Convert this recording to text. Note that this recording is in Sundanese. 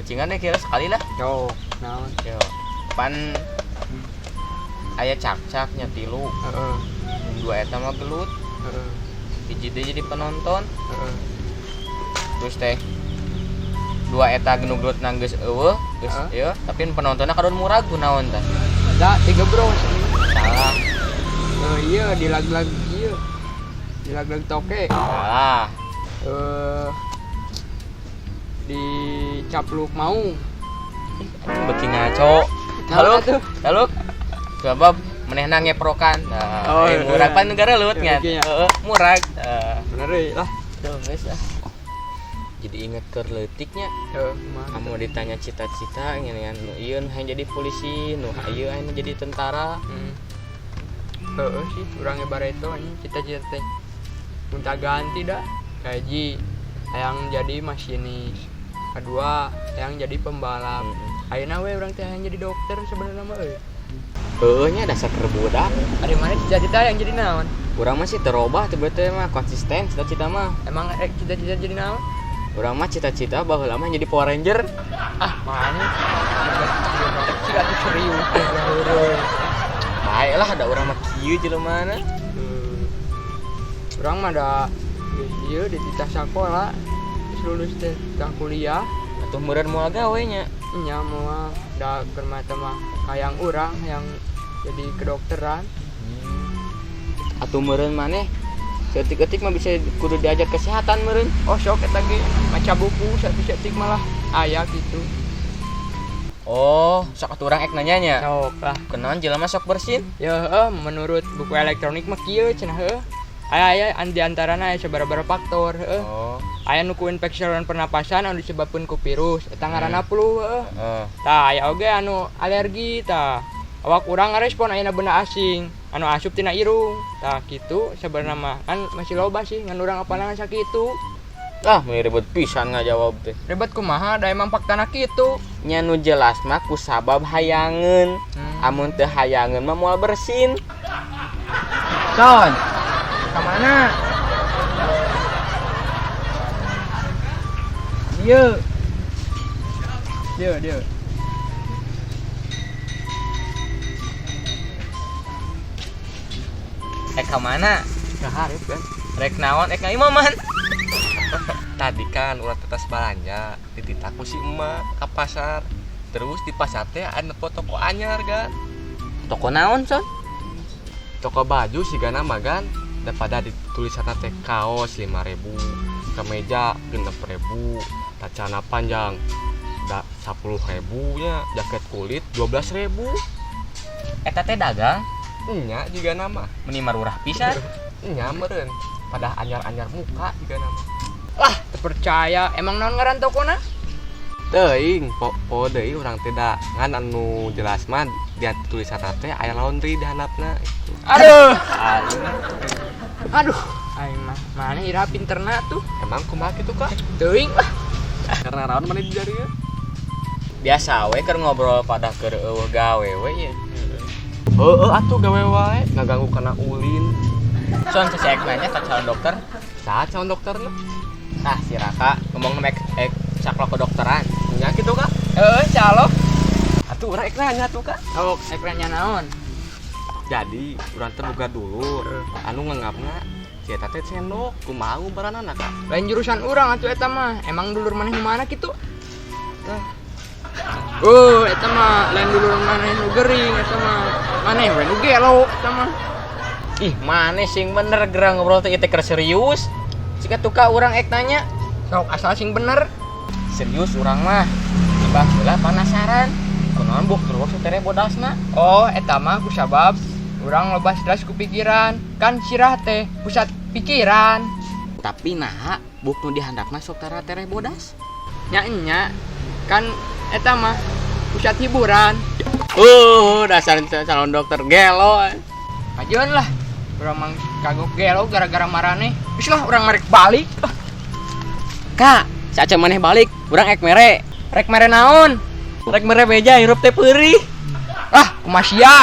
Pancingan deh kira sekali lah. Yo, naon? Yo. Pan aya cakcaknya tilu. Heeh. Dua eta mah gelut, Heeh. hiji deui jadi penonton. Heeh. Terus teh dua eta nu gelut geus euweuh, geus Heeh. ieu, tapi penontonnya kadon murag kunaon tah? Da tiga bro. Salah. Eh, iya di lag-lag iya. Di lag-lag toke. Salah. Eh, di capluk mau. Anjing beuki ngaco. Halo, Naon atuh? halo. Sebab manehna ngeprokan. Nah, Oh, eh, iya. murag pan negara leuwet Iya, ngan. iya. Heeh, murag. Heeh. Bener euy lah. Tuh, geus ah. Jadi inget keur leutiknya. Heeh, kumaha? Kamu ditanya cita-cita ngene kan, nu ieu nu hayang jadi polisi, nu ieu hayang jadi tentara. Heeh sih, urang ge bareto anjing cita-cita teh. Gonta ganti dah. Kahiji hayang jadi masinis. Kedua, hayang jadi pembalap. Ayeuna we urang teh hayang jadi dokter sebenarnya mah euy. Heueuh nya dasar keur budak. Ari mana cita-cita yang jadi naon? Urang mah sih terobah teh berarti mah konsisten cita-cita mah. Emang rek cita-cita jadi naon? Urang mah cita-cita baheula mah jadi Power Ranger. Ah, mana? Cika tuh serius. Bae lah ada urang mah kieu jelemana. Urang mah da geus ieu dititah sakola, geus lulus teh tah kuliah. Atuh meureun moal gawe nya. Nya moal da keur mah teh mah hayang urang hayang jadi kedokteran. Atuh meureun maneh saeutik-eutik mah bisa kudu diajar kesehatan meureun. Oh sok eta ge maca buku saeutik-saeutik malah aya gitu. Oh, sok atuh urang ek nanya nya. Sok lah. Kunaon jelema sok bersin? Ya heueuh, menurut buku elektronik mah kieu cenah heueuh. Aya aya di antarana aya sabaraha faktor heueuh. Oh. Aya nu ku infeksi saluran pernapasan anu disebabkeun ku virus, eta ngaranna flu heueuh. Heeh. Tah aya oge anu alergi tah. Awak urang ngarespon ayeuna benda asing anu asup tina irung. Tah kitu sabenerna mah kan masih loba sih ngan urang apalna sakitu. Ah, meni ribet pisan ngajawab teh. Ribet kumaha da emang faktana kitu. Nya nu jelas mah ku sabab hayangeun. Amun teu hayangeun mah moal bersin. Son, ka mana? Dieu. Dieu, dieu. Ek ka mana? Ka hareup kan. Rek naon? Ek ngaimaman. Tadi kan urang tetas balanja, dititah ku si emak ke pasar. Terus di pasar teh ada toko anyar kan. Toko naon, Son? Toko baju sih gana magan daripada ditulisan teh kaos 5.000, kemeja 6.000, celana panjang da 10.000 nya, jaket kulit 12.000. Eta teh dagang? Nya juga nama. Meni marurah pisan. Nya meureun pada anyar-anyar muka juga nama. Lah, terpercaya. Emang naon ngaran tokona? Teuing, po deui urang teh da ngan anu jelas mah dia tulisan teh aya laundry di handapna gitu. Aduh. Aduh. Aduh, aing mah mana ira pinterna tuh? Emang kumaha kitu, Kak? Teuing lah. Karena raon mana di jarinya? Biasa we keur ngobrol pada keur eueuh gawe we ye. Heeh atuh gawe wae ngaganggu kana ulin. Son sesi ek nanya ka calon dokter. Saha calon dokterna? Tah si Raka ngomong mek ek caklo kedokteran. Nya kitu, Kak? Heeh, calo. Atuh urang ek nanya tuh, Kak. Oh, ek nanya naon? Jadi urang teh boga dulur anu nganggapna si eta teh sendok, kumaha ngubaranana, Kak? Lain jurusan urang atuh eta mah. Emang dulur maneh nu mana kitu? Tah. Oh, eta mah lain dulur maneh nu gering eta mah. Maneh we nu gelo eta mah. Ih, maneh sing bener gerang ngobrol teh ieu teh keur serius. Jika tuh Kak urang ek nanya. Sok asal sing bener. Serius urang mah. Tibah heula penasaran. Kunaon buuk terus tere bodasna? Oh, eta mah ku sabab urang loba stres ku pikiran. Kan sirah teh pusat pikiran. Tapi naha buuk nu dihandapna sok tara tereh bodas. Nya nya kan eta mah pusat hiburan. Dasar calon dokter gelo. Kajeun lah. Urang mah kagok gelo gara-gara marane. Geus lah urang marek balik. Kak, saca maneh balik, urang ek mere. Rek mere naon? Rek mere beja hirup teh peurih. Ah, kumaha sia?